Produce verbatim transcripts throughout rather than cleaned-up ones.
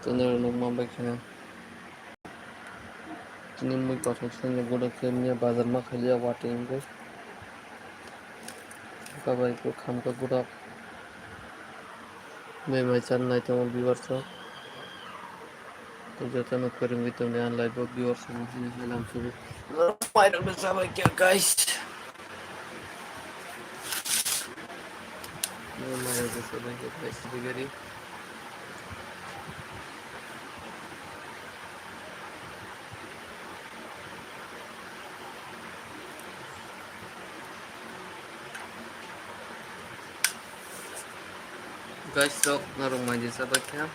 Tini rok nukma bai kheno. Tini mui kothok sani guro khe mia bazar ma khaiya watwi wngwi. Kabai khe khamkha guro. Mui mai chan nai tongo viewers rok. Jotono kwrwngwi tongdi ang live o viewers rok no hwnwi hailam sugo. Mai rok no chabai khe guys. Mai rok no chabai khe guys. Guys rok norok mai di chabai kha.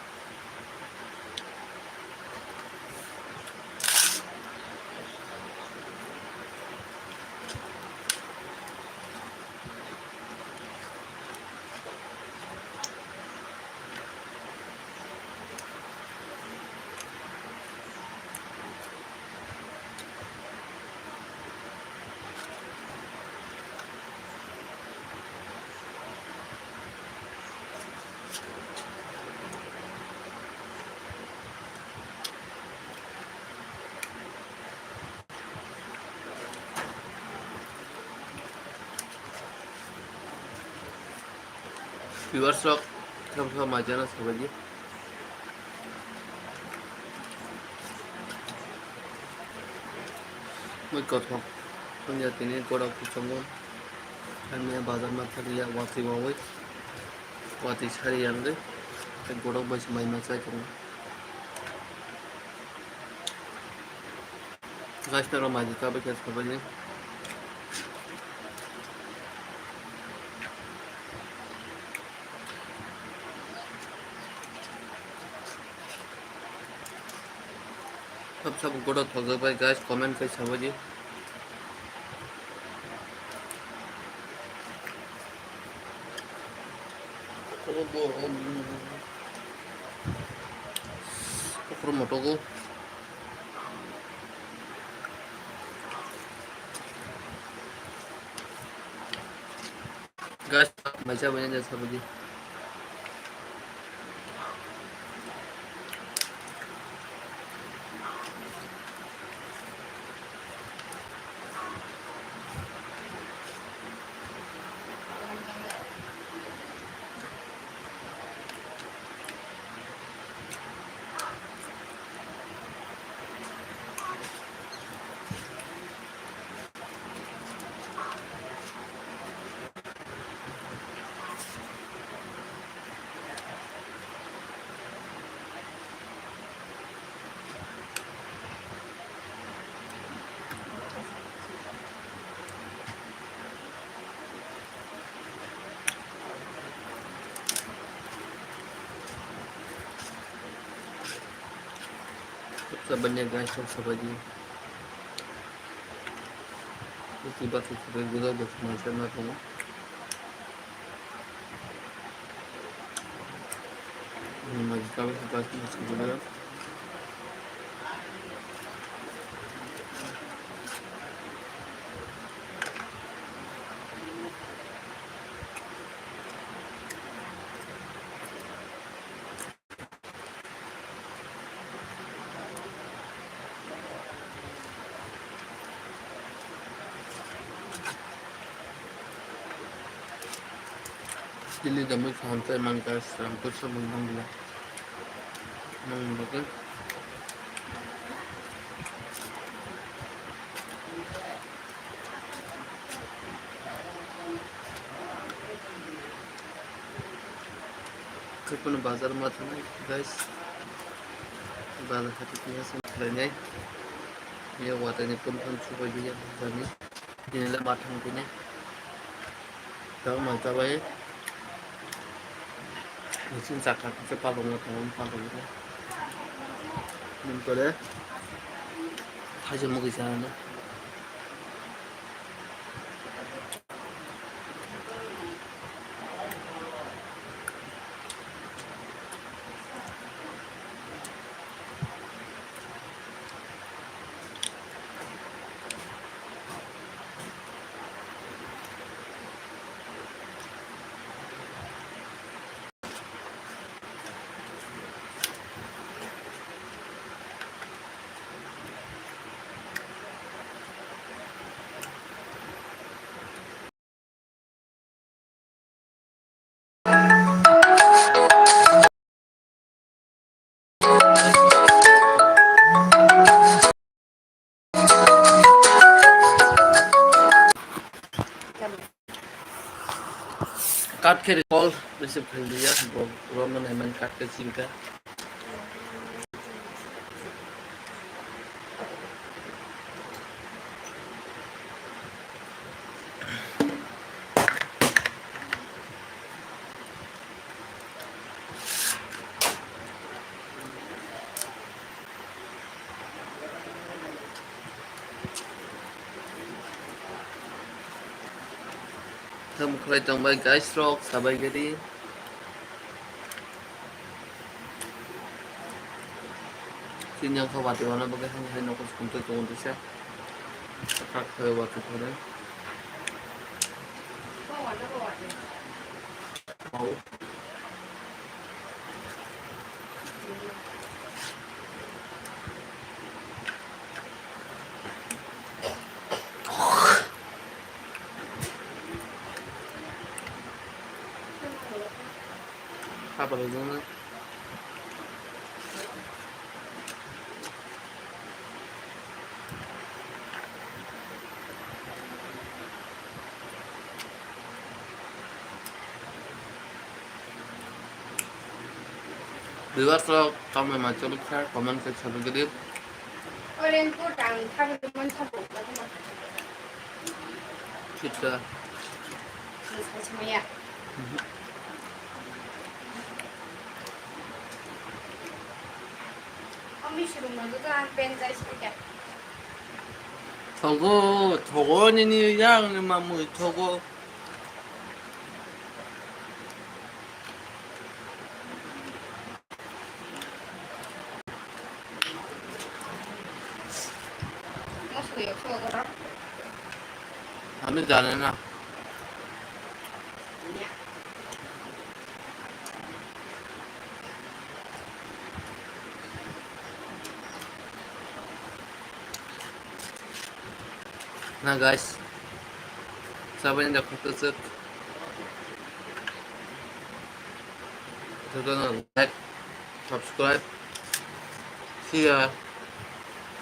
Viewers rok, tham tham majana sabaji. Mui kothok. Punya tini kodak kuchongo. Kami bazar ma thangya wati wawai. Wati sari yang deh. Kodak bai semai ma chai tongo. Guys, norok mai di chabai khe sabaji. Sab sab godo thokjak bai guys, comment khe sabaji. Kokro motogo. Guys, mai cha bani de sabadi. Sabanya guys, sok sabadi. Itu batu sudah juga batu macam apa? Chili damwi kaham chai mankha, sram kursa bwlwng bwla. Nang bagwi. Khe kono bazar ma thangnai, guys. Bazar hati tini aswk khlainai. Ye watani pun phan chubai diya bazarni. Dinila ma thang tini. Tang ma chabai. Nisin chakha kisa palong ma tang palong ma. Nim kore. Thaisa mugwi sana. Khe call receive khailiya, bo, bo no naiman kat khe chini kha. Tamo khlai tongbai guys rok, sabai gari. Chini yang kho bati wana bagwi hang hai nokos kumtwi tongo tisa. Kak khayo bati thore. Mau. Apa lagi? Viewers rok, tamni ma chwlwk kha, comment khe sabai gidi. Orange board ang thabi man sabo. Khitta. Yes, yes, maya. Ami shuru ma dudu ang pen jai sika. Thogo, thogo nini yang ni mamui thogo. আমি জানি না। Na guys, sabai da khutu suk. Jotono like, subscribe, share,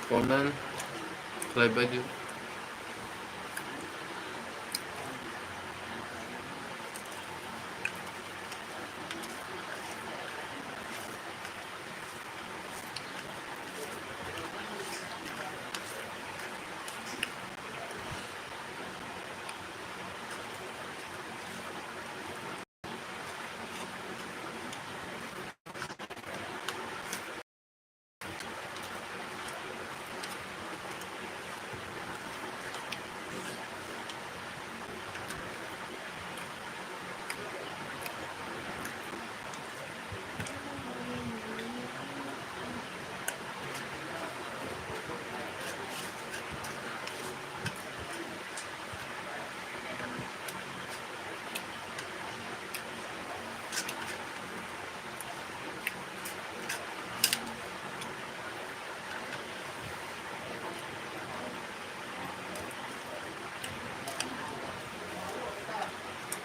comment, like bai di.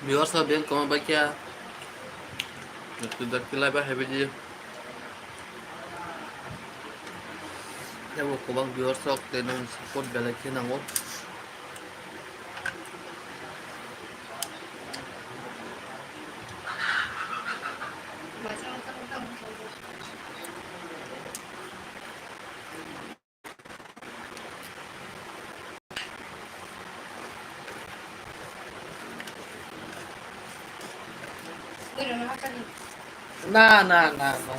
Viewers rok beng koma bai khe. Dakti dakti lai bai hai bai di. Tei bo kwbang viewers rok tei nang support belai khe nango. Na, na, na, na.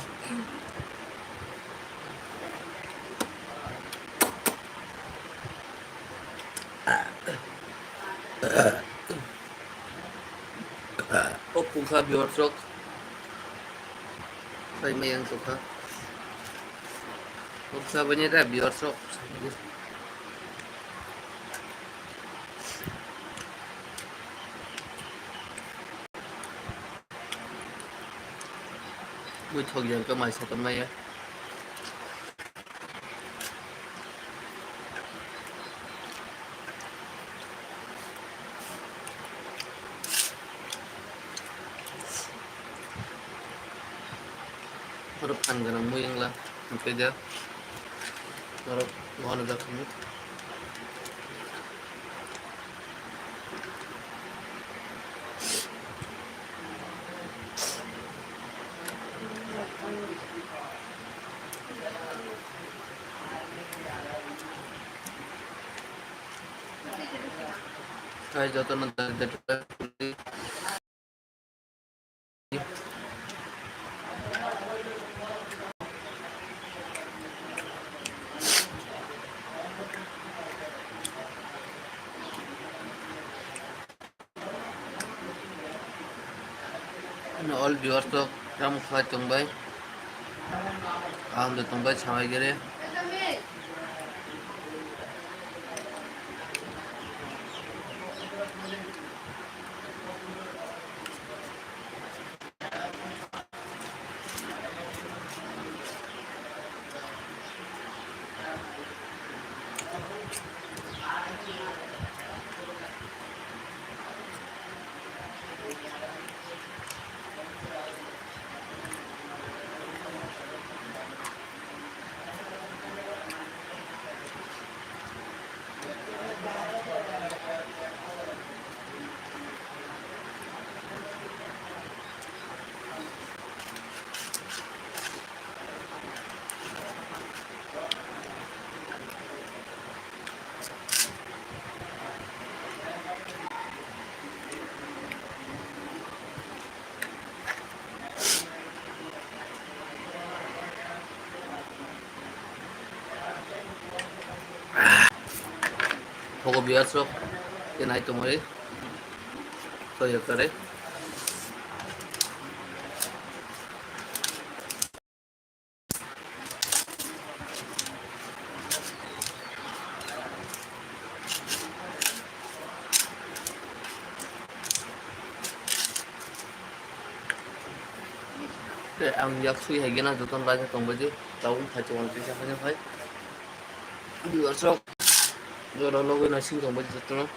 O pungkha viewers rok. Sai mai ang tokha. Pungkha bani da viewers rok. Bui thok yang ka mai sa tam nai ya. Oro phan gwnang mui wngla, hwnkhe ja norok uanajak hinwi. Hai, jotono All viewers rok tamo khlai tongbai, ang de tongbai samai gere. Thogo viewers rok, tei nai tongmani soyok tare. Tei ang yak sui hai gana jotono raida tongbaidi, tabuk thaichuk ang tisa phai phai. Viewers rok, jora logwi naising tongbaidi jotono.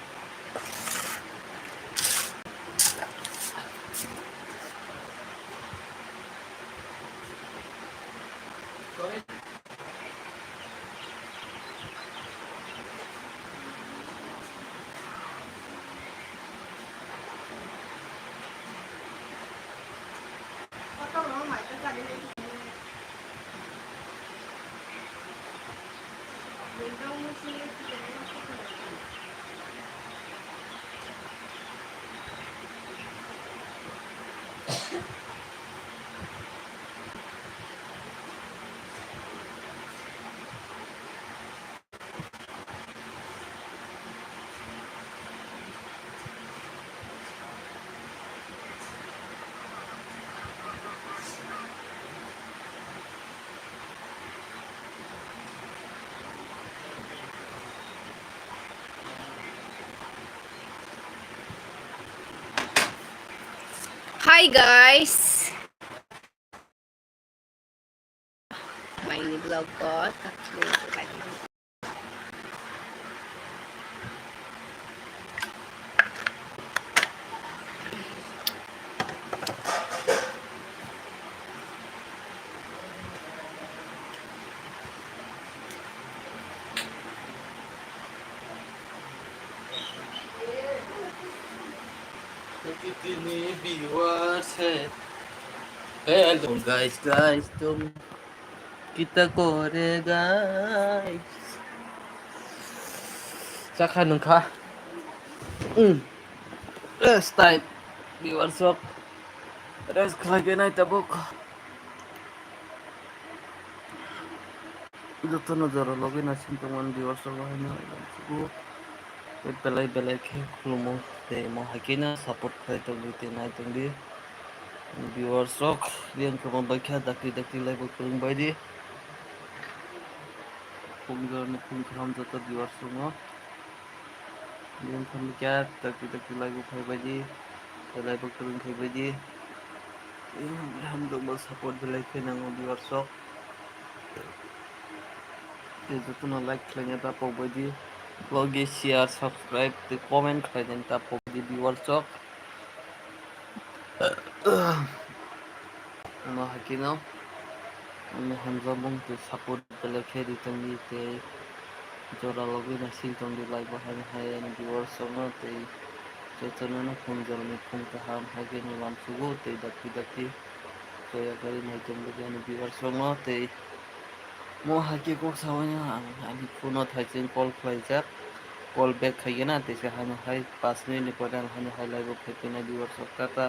Hi guys. Maini vlog ko. Tini viewers hai. Hello guys, guys, tum kita kore guys. Chakha nungkha. Hmm. Rest time. Viewers rok. Rest khlai nai tabuk. Jotono jora logwi naising tongmani viewers rok haino belai belai khe khulumo tei mo hai khe no support khlai tongdi tei nai tongdi viewers rok. Yang kwbang bai khe dakti dakti lai bo kwrwng bai di. Phung jorani phung kaham joto viewers rok no. Yang kami kya dakti dakti lai bo phai bai di, lai bo kwrwng phai bai di. Yang hamjokma support belai khe nango viewers rok. Tei jotono like khlaina ta pokbai di. Logi share, subscribe tei comment khlaina ta pokdi viewers rok. Ano hakino ano hamjakmung tei support belai khe ritongdi tei jora logwi naising tongdi like bo haino hai ani viewers rokno tei jotono no phung jorani phung kaham hai khe no uansugo tei dakti dakti. Daya khe nai tongdi ani viewers rokno tei mo hai khe kok saui ang ani phone o thaising call khlaijak, call back khaigena tei se hano hai paanch minute ni pore ang hano hai live o phai phainai viewers rok tata.